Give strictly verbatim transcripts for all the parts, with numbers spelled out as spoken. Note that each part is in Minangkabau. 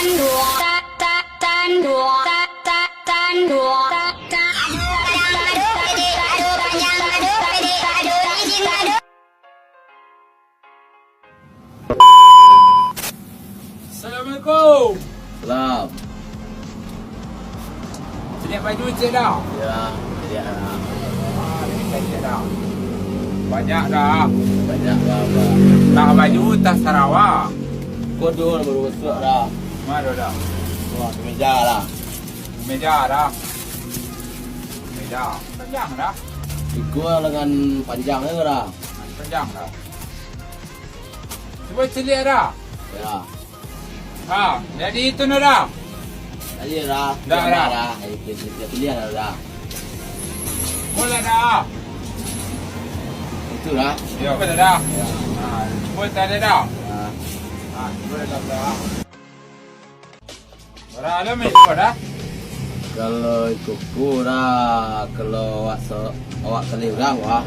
Assalamualaikum. Salam. Caliak baju ciek dah. Ya, caliak dah. Ah, caliak dah. Banyak dah. Banyak dah, dah. Tah baju, tah sarawa. Ko tu baru masuak dah. Ma dah? Wah, kemeja dah. Kemeja dah. Kemeja. Panjang dah. Iko lengan panjang tu dah. Panjang dah. Cubo caliak dah. Ya. Ha, jadi itu no dah. Tadi dah. Dah, dah. Dah. Ayo, kita, kita pilih dah, dah. Boleh dah. Itu dah. Ya, boleh dah. Ya. Ha, cubo tadi dah. Ya. Ha, cubo dah, dah. Bara lo, Min? Bara? Kalau iko ko dah, kalau awak se-, awak kalih urang, wah.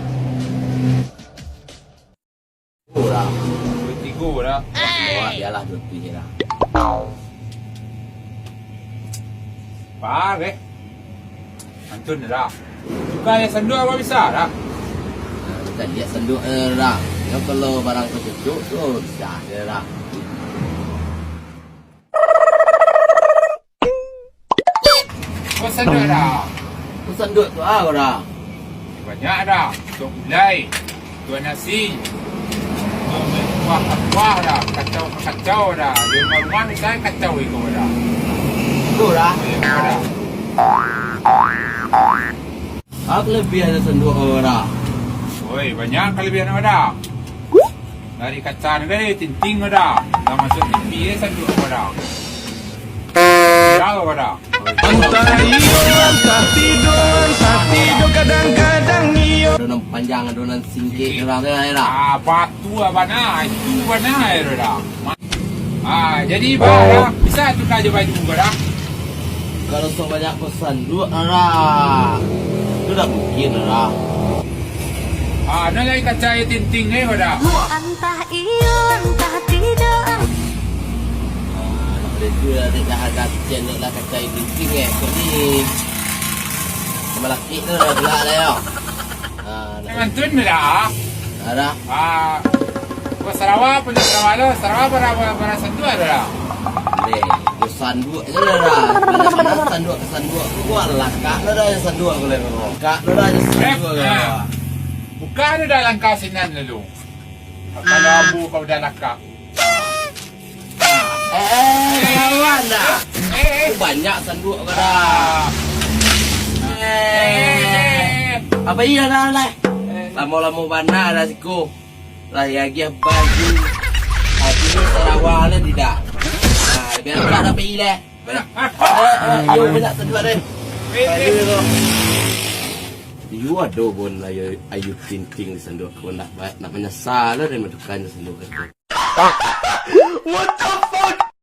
Ko dah. Duo tigo dah. Awak bialah duo pih dah. Pareh. Antun dah. Bukan yang sanduak awak bisa dah. Bukan dia sanduak, eh, dah. Yo, kalau barang tertutup tu bisa je dah. Ko sanduak dah. Ko sanduak tu ah, ko dah. Banyak dah. Tok gulai, tok nasi, tok kuah-kuah dah. Kacau-kacau dah. Di rumah-rumah ni kan kacau iko dah. Ko dah. Iko dah. Ah, kelebihan sanduak ko dah. Oi, banyak kelebihan ko dah. Dari kaca ni, tinting ko dah. Dah masuak T V, eh, sanduak ko dah. Viral ko dah. Antah iyo, antah tido, antah tido, kadang-kadang iyo. Ado nan panjang, ado nan singkek, ado nan, ado nan. Ah, batu bana, itu bana, ado dah. Ah, jadi, bah, dah, bisa tuka jo baju ko dah. Kalau sabanyak ko sanduak, dah. Itu dah mungkin, dah. Ah, nan lai kaca tinting, eh, ko dah. Antah iyo, antah tidak. Ah, nak beli tu lah, dek, dah harga kecil, dek, lah kaca tinting, eh. Jadi, malakik tu dah gelak dah, yo. Ah, nak. Jangan tu dah. Dah. Ah, ko sarawa, punyo sarawa lo, sarawa bara, bara, bara sanduak dah. Deh, ko sanduak je lah dah. Banyak-banyak sanduak ka sanduak. Ko alangkah lah dah, sanduak ko lah. Alangkah lah dah, sanduak ko lah. Eh, ah. Bukan dah langkah sinan lalu. Kalau ambo kau dah langkah. Eh, eh, eh, lawan dah. Eh, eh. Banyak sanduak ko dah. Eh. Apa iya dah, lah? Eh. Lamo-lamo bana dah siko. Lah, ya, agiah baju. Baju ni sarawa lah tidak. Nah, biar tak ada pai lah. Banyak. Eh, eh, yo, banyak sanduak deh. Eh, eh. Aduh, yo. Yo, ado pun ayu, ayu tinting sanduak ko nak ba-, nak manyasa lah deh matukanyo sanduak ko. What the fuck?